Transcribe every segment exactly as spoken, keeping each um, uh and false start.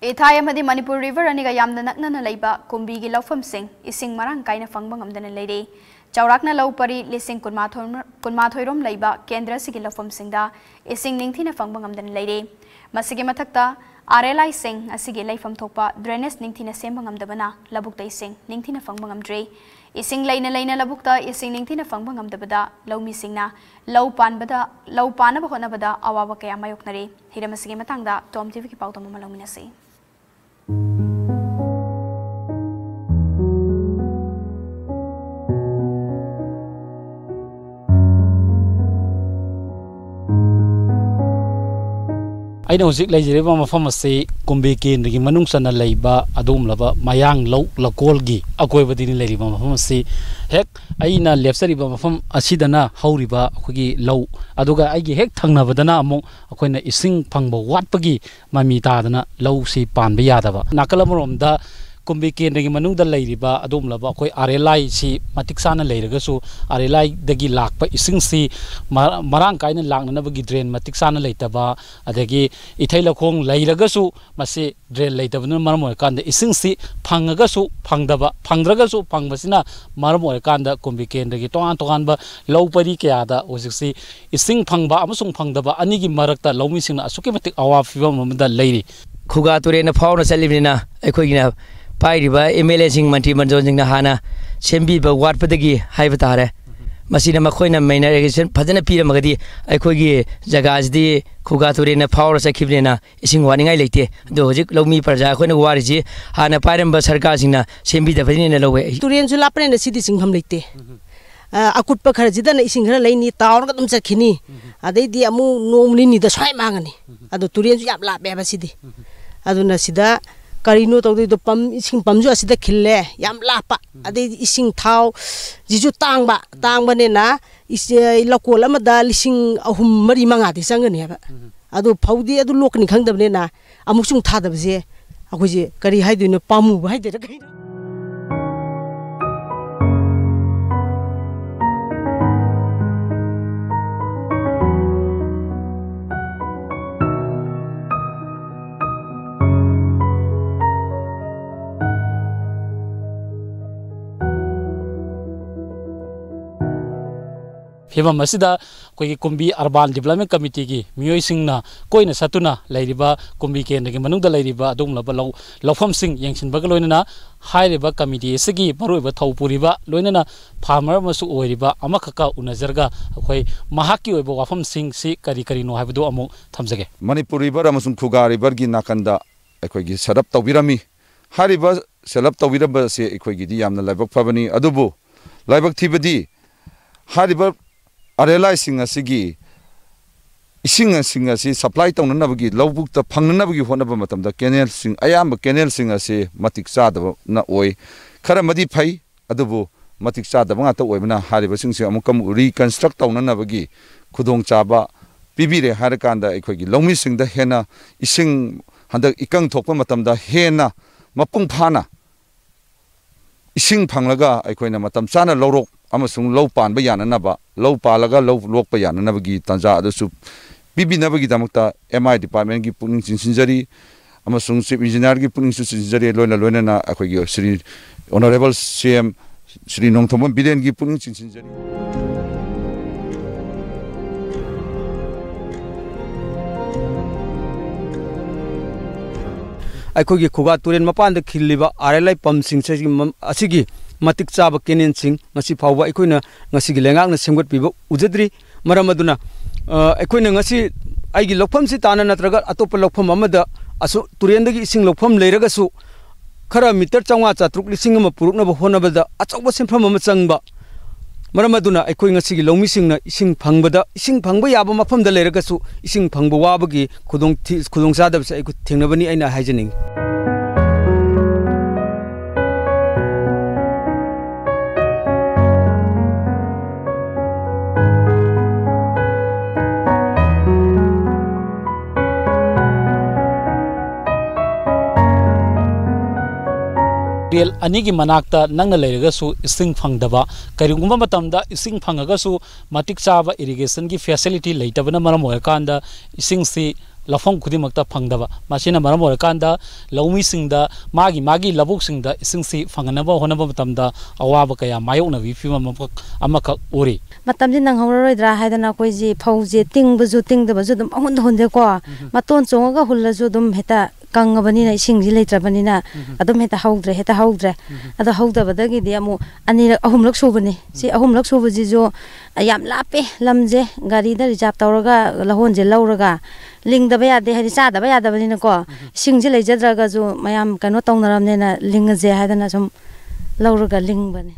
ꯏꯊꯥꯏ ꯑꯃꯗꯤ ꯃꯅꯤꯄꯨꯔ ꯔꯤꯚꯔ ꯑꯅꯤꯒ ꯌꯥꯝꯅ ꯅꯛꯅꯅ ꯂꯩꯕ ꯀꯨꯝꯕꯤꯒꯤ ꯂꯧꯐꯝꯁꯤꯡ ꯏꯁꯤꯡ ꯃꯔꯥꯡ ꯀꯥꯏꯅ ꯐꯪꯕ ꯉꯝꯗꯅ ꯂꯩꯔꯦ꯫ ꯆꯥꯎꯔꯥꯛꯅ ꯂꯧ ꯄꯔꯤ ꯂꯤꯁꯤꯡ ꯀꯨꯟꯃꯥꯊꯣꯏ, ꯀꯨꯟꯃꯥꯊꯣꯏ ꯔꯣꯝ ꯂꯩꯕ ꯀꯦꯟꯗ꯭ꯔ ꯑꯁꯤꯒꯤ ꯂꯧꯐꯝꯁꯤꯡꯗ ꯏꯁꯤꯡ ꯅꯤꯡꯊꯤꯅ ꯐꯪꯕ ꯉꯝꯗꯅ ꯂꯩꯔꯦ꯫ ꯃꯁꯤꯒꯤ ꯃꯊꯛꯇ, ꯑꯥꯔ ꯑꯦꯜ ꯑꯥꯏꯁꯤꯡ ꯑꯁꯤꯒꯤ ꯂꯩꯐꯝ ꯊꯣꯛꯄ ꯗ꯭ꯔꯦꯅꯦꯖ ꯅꯤꯡꯊꯤꯅ ꯁꯦꯝꯕ ꯉꯝꯗꯕꯅ ꯂꯧꯕꯨꯛꯇ ꯏꯁꯤꯡ ꯅꯤꯡꯊꯤꯅ ꯐꯪꯕ ꯉꯝꯗ꯭ꯔꯦ꯫ ꯏꯁꯤꯡ ꯂꯩꯅ ꯂꯩꯅ ꯂꯧꯕꯨꯛꯇ ꯏꯁꯤꯡ ꯅꯤꯡꯊꯤꯅ ꯐꯪꯕ ꯉꯝꯗꯕꯗ ꯂꯧꯃꯤꯁꯤꯡꯅ ꯂꯧ ꯄꯥꯟꯕꯗ, ꯂꯧ ꯄꯥꯟꯅꯕ ꯍꯣꯠꯅꯕꯗ ꯑꯋꯥꯕ ꯀꯌꯥ ꯃꯥꯌꯣꯛꯅꯔꯦ꯫ ꯍꯤꯔꯝ ꯑꯁꯤꯒꯤ ꯃꯇꯥꯡꯗ ꯇꯣꯝ ꯇꯤꯚꯤꯒꯤ ꯄꯥꯎꯗꯝ ꯑꯃ ꯂꯧꯃꯤꯟꯅꯁꯤ꯫ ꯑꯩꯅ ꯍꯧꯖꯤꯛ ꯂꯩꯖꯔꯤꯕ ꯃꯐꯝ ꯑꯁꯤ ꯀꯨꯝꯕꯤ ꯀꯦꯟꯗ꯭ꯔꯒꯤ ꯃꯅꯨꯡ ꯆꯟꯅ ꯂꯩꯕ ꯑꯗꯨꯒꯨꯝꯂꯕ ꯃꯌꯥꯡ ꯂꯧ ꯂꯀꯣꯜꯒꯤ ꯑꯀꯣꯏꯕꯗꯅꯤ ꯂꯩꯔꯤꯕ ꯃꯐꯝ ꯑꯁꯤ꯫ ꯍꯦꯛ ꯑꯩꯅ ꯂꯦꯞꯆꯔꯤꯕ ꯃꯐꯝ ꯑꯁꯤꯗꯅ ꯍꯧꯔꯤꯕ ꯑꯩꯈꯣꯏꯒꯤ ꯂꯧ, ꯑꯗꯨꯒ ꯑꯩꯒꯤ ꯍꯦꯛ ꯊꯪꯅꯕꯗꯅ ꯑꯃꯨꯛ ꯑꯩꯈꯣꯏꯅ ꯏꯁꯤꯡ ꯐꯪꯕ ꯋꯥꯠꯄꯒꯤ ꯃꯃꯤ ꯇꯥꯗꯅ ꯂꯧꯁꯤ ꯄꯥꯟꯕ ꯌꯥꯗꯕ꯫ ꯅꯥꯀꯜ ꯑꯃꯔꯣꯝꯗ ꯀꯨꯝꯕꯤ ꯀꯦꯟꯗ꯭ꯔꯒꯤ ꯃꯅꯨꯡꯗ ꯂꯩꯔꯤꯕ ꯑꯗꯨꯒꯨꯝꯂꯕ ꯑꯩꯈꯣꯏ ꯑꯥꯔ ꯑꯦꯜ ꯑꯥꯏꯁꯤ ꯃꯇꯤꯛ ꯆꯥꯅ ꯂꯩꯔꯒꯁꯨ, ꯑꯥꯔ ꯑꯦꯜ ꯑꯥꯏꯗꯒꯤ ꯂꯥꯛꯄ ꯏꯁꯤꯡꯁꯤ ꯃꯔ-, ꯃꯔꯥꯡ ꯀꯥꯏꯅ ꯂꯥꯛꯅꯅꯕꯒꯤ ꯗ꯭ꯔꯦꯟ ꯃꯇꯤꯛ ꯆꯥꯅ ꯂꯩꯇꯕ, ꯑꯗꯒꯤ ꯏꯊꯩ ꯂꯧꯈꯣꯡ ꯂꯩꯔꯒꯁꯨ ꯃꯁꯤ ꯗ꯭ꯔꯦꯟ ꯂꯩꯇꯕꯅ ꯃꯔꯝ ꯑꯣꯏꯔꯀꯥꯟꯗ ꯏꯁꯤꯡꯁꯤ ꯐꯪꯉꯒꯁꯨ ꯐꯪꯗꯕ, ꯐꯪꯗ꯭ꯔꯒꯁꯨ ꯐꯪꯕꯁꯤꯅ ꯃꯔꯝ ꯑꯣꯏꯔꯀꯥꯟꯗ ꯀꯨꯝꯕꯤ ꯀꯦꯟꯗ꯭ꯔꯒꯤ ꯇꯣꯉꯥꯟ ꯇꯣꯉꯥꯟꯕ ꯂꯧ ꯄꯔꯤ ꯀꯌꯥꯗ ꯍꯧꯖꯤꯛꯁꯤ ꯏꯁꯤꯡ ꯐꯪꯕ ꯑꯃꯁꯨꯡ ꯐꯪꯗꯕ ꯑꯅꯤꯒꯤ ꯃꯔꯛꯇ ꯂꯧꯃꯤꯁꯤꯡꯅ ꯑꯁꯨꯛꯀꯤ ꯃꯇꯤꯛ ꯑꯋꯥꯕ ꯐꯤꯕꯝ ꯑꯃꯗ ꯂꯩꯔꯤ꯫ ꯈꯨꯒꯥ ꯇꯨꯔꯦꯜꯅ ꯐꯥꯎꯔ ꯆꯠꯂꯤꯕꯅꯤꯅ ꯑꯩꯈꯣꯏꯒꯤꯅ ꯄꯥꯏꯔꯤꯕ ꯑꯦꯝ ꯑꯦꯜ ꯑꯦꯁꯤꯡ, ꯃꯟꯇ꯭ꯔꯤ ꯃꯟꯗꯣꯟꯁꯤꯡꯅ ꯍꯥꯟꯅ ꯁꯦꯝꯕꯤꯕ ꯋꯥꯠꯄꯗꯒꯤ ꯍꯥꯏꯕ ꯇꯥꯔꯦ꯫ ꯃꯁꯤꯅ ꯃꯈꯣꯏꯅ ꯃꯦꯅꯔꯦꯁꯟ ꯐꯖꯅ ꯄꯤꯔꯝꯃꯒꯗꯤ ꯑꯩꯈꯣꯏꯒꯤ ꯖꯒꯥꯁꯤꯗꯤ ꯈꯨꯒꯥ ꯇꯨꯔꯦꯜꯅ ꯐꯥꯎꯔ ꯆꯠꯈꯤꯕꯅꯤꯅ ꯏꯁꯤꯡ ꯋꯥꯅꯤꯡꯉꯥꯏ ꯂꯩꯇꯦ꯫ ꯑꯗꯣ ꯍꯧꯖꯤꯛ ꯂꯧꯃꯤ ꯄ꯭ꯔꯖꯥ ꯑꯩꯈꯣꯏꯅ ꯋꯥꯔꯤꯁꯤ ꯍꯥꯟꯅ ꯄꯥꯏꯔꯝꯕ ꯁꯔꯀꯥꯔꯁꯤꯡꯅ ꯁꯦꯝꯕꯤꯗꯕꯅꯤꯅ ꯂꯧꯋꯦ꯫ ꯇꯨꯔꯦꯜꯁꯨ ꯂꯥꯞꯄꯅꯤꯅ ꯁꯤꯗꯤ ꯆꯤꯡꯐꯝ ꯂꯩꯇꯦ꯫ ꯑ, ꯑꯀꯨꯠꯄ ꯈꯔꯁꯤꯗꯅ ꯏꯁꯤꯡ ꯈꯔ ꯂꯩꯅꯤ, ꯇꯥꯎꯔꯒ ꯑꯗꯨꯝ ꯆꯠꯈꯤꯅꯤ꯫ ꯑꯗꯩꯗꯤ ꯑꯃꯨꯛ ꯅꯣꯡ ꯅꯤꯅꯤꯗ ꯁ꯭ꯋꯥꯏ ꯃꯥꯡꯉꯅꯤ꯫ ꯑꯗꯣ ꯇꯨꯔꯦꯜꯁꯨ ꯌꯥꯝ ꯂꯥꯞꯄꯦꯕ ꯁꯤꯗꯤ꯫ ꯑꯗꯨꯅ ꯁꯤꯗ ꯀꯔꯤꯅꯣ ꯇꯧꯗꯣꯏꯗꯣ? ꯄꯝ, ꯏꯁꯤꯡ ꯄꯝꯁꯨ ꯑꯁꯤꯗ ꯈꯤꯜꯂꯦ, ꯌꯥꯝ ꯂꯥꯞꯄ꯫ ꯑꯗꯩꯗꯤ ꯏꯁꯤꯡ ꯊꯥꯎ ꯁꯤꯁꯨ ꯇꯥꯡꯕ, ꯇꯥꯡꯕꯅꯤꯅ ꯏꯁ-, ꯂꯧꯀꯣꯜ ꯑꯃꯗ ꯂꯤꯁꯤꯡ ꯑꯍꯨꯝ, ꯃꯔꯤ, ꯃꯉꯥꯗꯤ ꯆꯪꯒꯅꯦꯕ꯫ ꯑꯗꯨ ꯐꯧꯗꯤ ꯑꯗꯨ ꯂꯣꯛꯀꯅꯤ ꯈꯪꯗꯕꯅꯤꯅ ꯑꯃꯨꯛꯁꯨ ꯑꯃꯨꯛ ꯊꯥꯗꯕꯁꯦ ꯑꯩꯈꯣꯏꯁꯦ ꯀꯔꯤ ꯍꯥꯏꯗꯣꯏꯅꯣ, ꯄꯥꯝꯃꯨꯕ ꯍꯥꯏꯗꯣꯏꯔꯥ ꯀꯩꯅꯣ꯫ ꯐꯤꯕꯝ ꯑꯁꯤꯗ ꯑꯩꯈꯣꯏꯒꯤ ꯀꯨꯝꯕꯤ Urban Development Committeeꯒꯤ ꯃꯤꯑꯣꯏꯁꯤꯡꯅ ꯀꯣꯏꯅ ꯆꯠꯇꯨꯅ ꯂꯩꯔꯤꯕ ꯀꯨꯝꯕꯤ ꯀꯦꯟꯗ꯭ꯔꯒꯤ ꯃꯅꯨꯡꯗ ꯂꯩꯔꯤꯕ ꯑꯗꯨꯒꯨꯝꯂꯕ ꯂꯧ-, ꯂꯧꯐꯝꯁꯤꯡ ꯌꯦꯡꯁꯤꯟꯕꯒ ꯂꯣꯏꯅꯅ ꯍꯥꯏꯔꯤꯕ committee ꯑꯁꯤꯒꯤ ꯃꯔꯨꯑꯣꯏꯕ ꯊꯧ ꯄꯨꯔꯤꯕ, ꯂꯣꯏꯅꯅ farmer ꯑꯃꯁꯨ ꯑꯣꯏꯔꯤꯕ ꯑꯃꯈꯛꯀ ꯎꯅꯖꯔꯒ ꯑꯩꯈꯣꯏ ꯃꯍꯥꯛꯀꯤ ꯑꯣꯏꯕ ꯋꯥꯐꯝꯁꯤꯡꯁꯤ ꯀꯔꯤ ꯀꯔꯤꯅꯣ ꯍꯥꯏꯕꯗꯨ ꯑꯃꯨꯛ ꯊꯝꯖꯒꯦ꯫ ꯃꯅꯤꯄꯨꯔ River ꯑꯃꯁꯨꯡ ꯈꯨꯒꯥ Riverꯒꯤ ꯅꯥꯀꯟꯗ ꯑꯩꯈꯣꯏꯒꯤ set up ꯇꯧꯕꯤꯔꯝꯃꯤ꯫ ꯍꯥꯏꯔꯤꯕ set up ꯇꯧꯕꯤꯔꯝꯕꯁꯦ ꯑꯩꯈꯣꯏꯒꯤꯗꯤ ꯌꯥꯝꯅ ꯂꯥꯏꯕꯛ ꯐꯕꯅꯤ꯫ ꯑꯗꯨꯕꯨ ꯂꯥꯏꯕꯛ ꯊꯤꯕꯗꯤ ꯍꯥꯏꯔꯤꯕ ꯑꯔꯦꯂꯥꯏꯁꯤꯡ ꯑꯁꯤꯒꯤ ꯏꯁꯤꯡꯁꯤꯡ ꯑꯁꯤ supply ꯇꯧꯅꯅꯕꯒꯤ, ꯂꯧꯕꯨꯛꯇ ꯐꯪꯅꯅꯕꯒꯤ ꯍꯣꯠꯅꯕ ꯃꯇꯝꯗ canalꯁꯤꯡ, ꯑꯌꯥꯝꯕ canalꯁꯤꯡ ꯑꯁꯤ ꯃꯇꯤꯛ ꯆꯥꯗꯕꯅ ꯑꯣꯏ꯫ ꯈꯔ ꯑꯃꯗꯤ ꯐꯩ, ꯑꯗꯨꯕꯨ ꯃꯇꯤꯛ ꯆꯥꯗꯕ ꯉꯥꯛꯇ ꯑꯣꯏꯕꯅ ꯍꯥꯏꯔꯤꯕꯁꯤꯡꯁꯦ ꯑꯃꯨꯛꯀ ꯑꯃꯨꯛ reconstruct ꯇꯧꯅꯅꯕꯒꯤ ꯈꯨꯗꯣꯡꯆꯥꯕ ꯄꯤꯕꯤꯔꯦ ꯍꯥꯏꯔꯀꯥꯟꯗ ꯑꯩꯈꯣꯏꯒꯤ ꯂꯧꯃꯤꯁꯤꯡꯗ ꯍꯦꯟꯅ ꯏꯁꯤꯡ ꯍꯟꯗꯛ ꯏꯀꯪ ꯊꯣꯛꯄ ꯃꯇꯝꯗ ꯍꯦꯟꯅ ꯃꯄꯨꯡ ꯐꯥꯅ ꯏꯁꯤꯡ ꯐꯪꯂꯒ ꯑꯩꯈꯣꯏꯅ ꯃꯇꯝ ꯆꯥꯅ ꯂꯧꯔꯣꯛ ꯑꯃꯁꯨꯡ ꯂꯧ ꯄꯥꯟꯕ ꯌꯥꯅꯅꯕ, ꯂꯧ ꯄꯥꯜꯂꯒ ꯂꯧ ꯂꯣꯛꯄ ꯌꯥꯅꯅꯕꯒꯤ ꯇꯥꯟꯖꯥ ꯑꯗꯨꯁꯨ ꯄꯤꯕꯤꯅꯕꯒꯤꯗꯃꯛꯇ M I departmentꯀꯤ ꯄꯨꯛꯅꯤꯡ ꯆꯤꯡꯁꯤꯟꯖꯔꯤ ꯑꯃꯁꯨꯡ Chief Engineerꯒꯤ ꯄꯨꯛꯅꯤꯡꯁꯨ ꯆꯤꯡꯁꯤꯟꯖꯔꯤ꯫ ꯂꯣꯏꯅ ꯂꯣꯏꯅꯅ ꯑꯩꯈꯣꯏꯒꯤ Shri Honourable C M Shri Nongthombam ꯕꯤꯔꯦꯟꯒꯤ ꯄꯨꯛꯅꯤꯡ ꯆꯤꯡꯁꯤꯟꯖꯔꯤ꯫ ꯑꯩꯈꯣꯏꯒꯤ ꯈꯨꯒꯥ ꯇꯨꯔꯦꯜ ꯃꯄꯥꯟꯗ ꯈꯤꯜꯂꯤꯕ R L I pumpꯁꯤꯡ ꯑꯁꯤꯒꯤ ꯃ-, ꯑꯁꯤꯒꯤ ꯃꯇꯤꯛ ꯆꯥꯕ canalꯁꯤꯡ ꯉꯁꯤ ꯐꯥꯎꯕ ꯑꯩꯈꯣꯏꯅ ꯉꯁꯤꯒꯤ ꯂꯩꯉꯥꯛꯅ ꯁꯦꯝꯒꯠꯄꯤꯕ ꯎꯖꯗ꯭ꯔꯤ꯫ ꯃꯔꯝ ꯑꯗꯨꯅ, ꯑ, ꯑꯩꯈꯣꯏꯅ ꯉꯁꯤ ꯑꯩꯒꯤ ꯂꯧꯐꯝꯁꯤ ꯇꯥꯟꯅ ꯅꯠꯇ꯭ꯔꯒ ꯑꯇꯣꯞꯄ ꯂꯧꯐꯝ ꯑꯃꯗ ꯑꯁꯨ-, ꯇꯨꯔꯦꯜꯗꯒꯤ ꯏꯁꯤꯡ ꯂꯧꯐꯝ ꯂꯩꯔꯒꯁꯨ, ꯈꯔ meter ꯆꯥꯝꯃꯉꯥ, ꯆꯥꯇ꯭ꯔꯨꯛ, ꯂꯤꯁꯤꯡ ꯑꯃ ꯄꯨꯔꯛꯅꯕ ꯍꯣꯠꯅꯕꯗ ꯑꯆꯧꯕ ꯁꯦꯟꯐꯝ ꯑꯃ ꯆꯪꯕ꯫ ꯃꯔꯝ ꯑꯗꯨꯅ ꯑꯩꯈꯣꯏ ꯉꯁꯤꯒꯤ ꯂꯧꯃꯤꯁꯤꯡꯅ ꯏꯁꯤꯡ ꯐꯪꯕꯗ, ꯏꯁꯤꯡ ꯐꯪꯕ ꯌꯥꯕ ꯃꯐꯝꯗ ꯂꯩꯔꯒꯁꯨ ꯏꯁꯤꯡ ꯐꯪꯕ ꯋꯥꯕꯒꯤ ꯈꯨꯗꯣꯡ ꯊꯤ-, ꯈꯨꯗꯣꯡꯆꯥꯗꯕꯁꯦ ꯑꯩꯈꯣꯏ ꯊꯦꯡꯅꯕꯅꯤ ꯑꯩꯅ ꯍꯥꯏꯖꯅꯤꯡꯉꯤ꯫ ꯇꯨꯔꯦꯜ ꯑꯅꯤꯒꯤ ꯃꯅꯥꯛꯇ ꯅꯛꯅ ꯂꯩꯔꯒꯁꯨ ꯏꯁꯤꯡ ꯐꯪꯗꯕ, ꯀꯔꯤꯒꯨꯝꯕ ꯃꯇꯝꯗ ꯏꯁꯤꯡ ꯐꯪꯉꯒꯁꯨ ꯃꯇꯤꯛ ꯆꯥꯕ irrigationꯒꯤ facility ꯂꯩꯇꯕꯅ ꯃꯔꯝ ꯑꯣꯏꯔꯀꯥꯟꯗ ꯏꯁꯤꯡꯁꯤ ꯂꯧꯐꯝ ꯈꯨꯗꯤꯡꯃꯛꯇ ꯐꯪꯗꯕ꯫ ꯃꯁꯤꯅ ꯃꯔꯝ ꯑꯣꯏꯔꯀꯥꯟꯗ ꯂꯧꯃꯤꯁꯤꯡꯗ ꯃꯥꯒꯤ ꯃꯥꯒꯤ ꯂꯧꯕꯨꯛꯁꯤꯡꯗ ꯏꯁꯤꯡꯁꯤ ꯐꯪꯍꯟꯅꯕ ꯍꯣꯠꯅꯕ ꯃꯇꯝꯗ ꯑꯋꯥꯕ ꯀꯌꯥ ꯃꯥꯌꯣꯛꯅꯕꯒꯤ ꯐꯤꯕꯝ ꯑꯃꯈꯛ, ꯑꯃꯈꯛ ꯎꯔꯤ꯫ ꯃꯇꯝꯁꯤ ꯅꯪꯍꯧꯔꯔꯣꯏꯗ꯭ꯔꯥ ꯍꯥꯏꯗꯅ ꯑꯩꯈꯣꯏꯁꯤ ꯐꯧꯁꯦ ꯇꯤꯡꯕꯁꯨ ꯇꯤꯡꯗꯕꯁꯨ ꯑꯗꯨꯝ ꯄꯪꯍꯨꯟꯗ ꯍꯨꯟꯗꯦꯀꯣ꯫ ꯎꯝ꯫ ꯃꯇꯣꯟ ꯆꯣꯡꯉꯒ ꯍꯨꯜꯂꯁꯨ ꯑꯗꯨꯝ ꯍꯦꯛꯇ ꯀꯪꯉꯕꯅꯤꯅ, ꯏꯁꯤꯡꯁꯤ ꯂꯩꯇ꯭ꯔꯕꯅꯤꯅ ꯎꯝ꯫ ꯑꯗꯨꯝ ꯍꯦꯛꯇ ꯍꯧꯗ꯭ꯔꯦ, ꯍꯦꯛꯇ ꯍꯧꯗ꯭ꯔꯦ꯫ ꯎꯝ꯫ ꯑꯗꯣ ꯍꯧꯗꯕꯗꯒꯤꯗꯤ ꯑꯃꯨꯛ ꯑꯅꯤꯔꯛ, ꯑꯍꯨꯝꯂꯛ ꯁꯨꯕꯅꯤ꯫ ꯁꯤ ꯎꯝ꯫ ꯑꯍꯨꯝꯂꯛ ꯁꯨꯕꯁꯤꯁꯨ ꯌꯥꯝ ꯂꯥꯞꯄꯦ ꯂꯝꯁꯦ꯫ ꯒꯥꯔꯤꯗ ꯔꯤꯖꯥꯞ ꯇꯧꯔꯒ ꯂꯧꯍꯣꯟꯁꯦ ꯂꯧꯔꯒ ꯂꯤꯡꯗꯕ ꯌꯥꯗꯦ, ꯍꯥꯏꯗꯤ ꯆꯥꯗꯕ ꯌꯥꯗꯕꯅꯤꯅꯀꯣ꯫ ꯎꯝ꯫ ꯏꯁꯤꯡꯁꯦ ꯂꯩꯖꯗ꯭ꯔꯒꯁꯨ ꯃꯌꯥꯝ ꯀꯩꯅꯣ ꯇꯧꯅꯔꯕꯅꯤꯅ ꯂꯤꯡꯉꯁꯦ ꯍꯥꯏꯗꯅ ꯁꯨꯝ ꯂꯧꯔꯒ ꯂꯤꯡꯕꯅꯤ꯫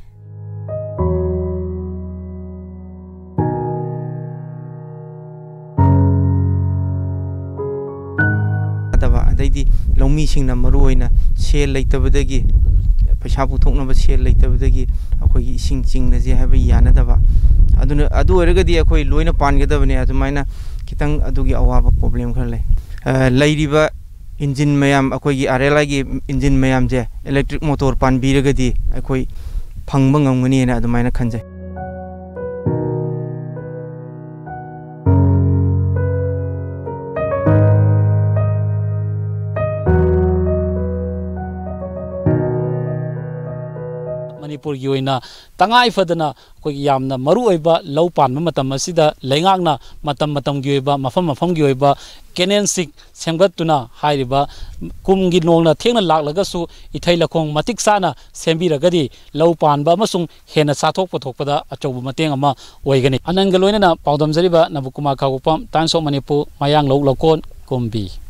ꯅꯠꯇꯕ, ꯑꯗꯩꯗꯤ ꯂꯧꯃꯤꯁꯤꯡꯅ ꯃꯔꯨ ꯑꯣꯏꯅ ꯁꯦꯜ ꯂꯩꯇꯕꯗꯒꯤ, ꯄꯩꯁꯥ ꯄꯨꯊꯣꯛꯅꯕ ꯁꯦꯜ ꯂꯩꯇꯕꯗꯒꯤ ꯑꯩꯈꯣꯏꯒꯤ ꯏꯁꯤꯡ ꯆꯤꯡꯅꯁꯦ ꯍꯥꯏꯕ ꯌꯥꯅꯗꯕ꯫ ꯑꯗꯨꯅ, ꯑꯗꯨ ꯑꯣꯏꯔꯒꯗꯤ ꯑꯩꯈꯣꯏ ꯂꯣꯏꯅ ꯄꯥꯟꯒꯗꯕꯅꯤ꯫ ꯑꯗꯨꯃꯥꯏꯅ ꯈꯤꯇꯪ ꯑꯗꯨꯒꯤ ꯑꯋꯥꯕ problem ꯈꯔ ꯂꯩ꯫ ꯑ, ꯂꯩꯔꯤꯕ ꯏꯟꯖꯤꯟ ꯃꯌꯥꯝ, ꯑꯩꯈꯣꯏꯒꯤ R L Iꯒꯤ ꯏꯟꯖꯤꯟ ꯃꯌꯥꯝꯁꯦ electric motor ꯄꯥꯟꯕꯤꯔꯒꯗꯤ ꯑꯩꯈꯣꯏ ꯐꯪꯕ ꯉꯝꯒꯅꯤꯅ ꯑꯗꯨꯃꯥꯏꯅ ꯈꯟꯖꯩ꯫ ꯃꯅꯤꯄꯨꯔꯒꯤ ꯑꯣꯏꯅ ꯇꯉꯥꯏ ꯐꯗꯅ ꯑꯩꯈꯣꯏꯒꯤ ꯌꯥꯝꯅ ꯃꯔꯨ ꯑꯣꯏꯕ ꯂꯧ ꯄꯥꯟꯕ ꯃꯇꯝ ꯑꯁꯤꯗ ꯂꯩꯉꯥꯛꯅ ꯃꯇꯝ ꯃꯇꯝꯒꯤ ꯑꯣꯏꯕ, ꯃꯐꯝ ꯃꯐꯝꯒꯤ ꯑꯣꯏꯕ canalꯁꯤꯡ ꯁꯦꯝꯒꯠꯇꯨꯅ ꯍꯥꯏꯔꯤꯕ ꯀꯨꯝꯒꯤ ꯅꯣꯡꯅ ꯊꯦꯡꯅ ꯂꯥꯛꯂꯒꯁꯨ ꯏꯊꯩ ꯂꯧꯈꯣꯡ ꯃꯇꯤꯛ ꯆꯥꯅ ꯁꯦꯝꯕꯤꯔꯒꯗꯤ ꯂꯧ ꯄꯥꯟꯕ ꯑꯃꯁꯨꯡ ꯍꯦꯟꯅ ꯆꯥꯊꯣꯛ ꯄꯨꯊꯣꯛꯄꯗ ꯑꯆꯧꯕ ꯃꯇꯦꯡ ꯑꯃ ꯑꯣꯏꯒꯅꯤ꯫ ꯑꯅꯟꯒ ꯂꯣꯏꯅꯅ ꯄꯥꯎꯗꯝꯖꯔꯤꯕ ꯅꯕꯀꯨꯃꯥꯔ ꯈꯥꯎꯕꯣꯛꯄꯝ, Times of Manipur, ꯃꯌꯥꯡ ꯂꯧ ꯂꯧꯀꯣꯟ, ꯀꯨꯝꯕꯤ꯫